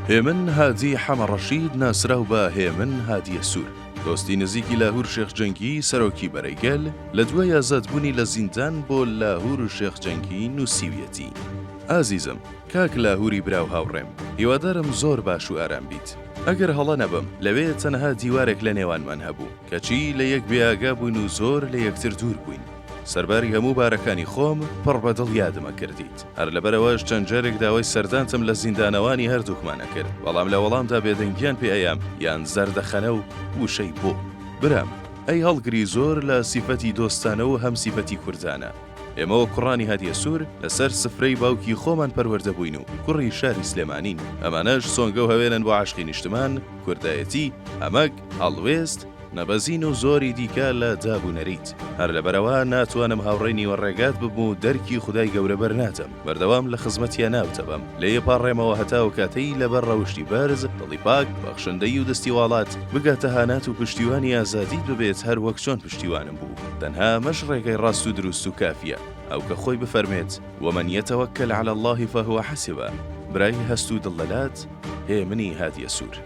هێمن هادی حەمە ڕەشید ناسراو بە هێمن هادیە سوور، دۆستی نزیکی لاهور شێخ جەنگی سەرۆکی بەرەی گەل، لە دوای ئازادبوونی لە زیندان بۆ لاهور شێخ جەنگی نووسیویەتی، ئازیزم کاک لاهوری برا و هاوڕێم، هیوادارم زۆر باش و ئارام بیت. ئەگەر هەڵە نەبم لەوێ تەنها دیوارێک لە نێوانمان هەبوو، کەچی لە یەک بێئاگا بووین و زۆر لە یەکتر دوور بووین. سەرباری هەموو بارەکانی خۆم، پڕ بە دڵ یادم ئەکردیت. هەر لەبەرئەوەش چەند جارێک داوای سەردانتم لە زیندانەوانی هەردووکمان ئەکرد، بەڵام لە وەڵامدا بێدەنگیان پێ ئەیام یان زەردەخەنە و وشەی بۆ. برام، ئەی هەڵگری زۆر لە سیفەتی دۆستانە و هەم سیفەتی کوردانە. ئێمە وەک کوڕانی هادیە سوور لەسەر سفرەی باوکی خۆمان پەروەردە بووین و کوڕی شاری سلێمانین. ئەمانەش سۆنگە و هەوێنن بۆ عەشقی نیشتمان، کوردایەتی، ئەمەگ، هەڵوێست، نەبەزین و زۆری دیکە لە داب و نەریت. هەر لەبەرئەوە ناتوانم هاوڕێی نیوە ڕێگات ببم و دەرکی خودای گەورە بەرنادەم. بەردەوام لە خزمەتیا ناوتەبەم. لێی پاڕێمەوە هەتا ئەو کاتەی لەبەر ڕەوشتی بەرز، دڵی پاک، بەخشندەیی و دەستی واڵات، بگاتە هانات و پشتیوانی ئازادیت ببێت هەر وەک چۆن پشتیوانم بوو. تەنها ئەمەش ڕێگای ڕاست و دروست و کافیە. ئەو کە خۆی بفەرمێت، ومن یتوکل علی اللە فهو حسبە، برای هەست و دڵ لەلات، هێمنی هادیە سوور.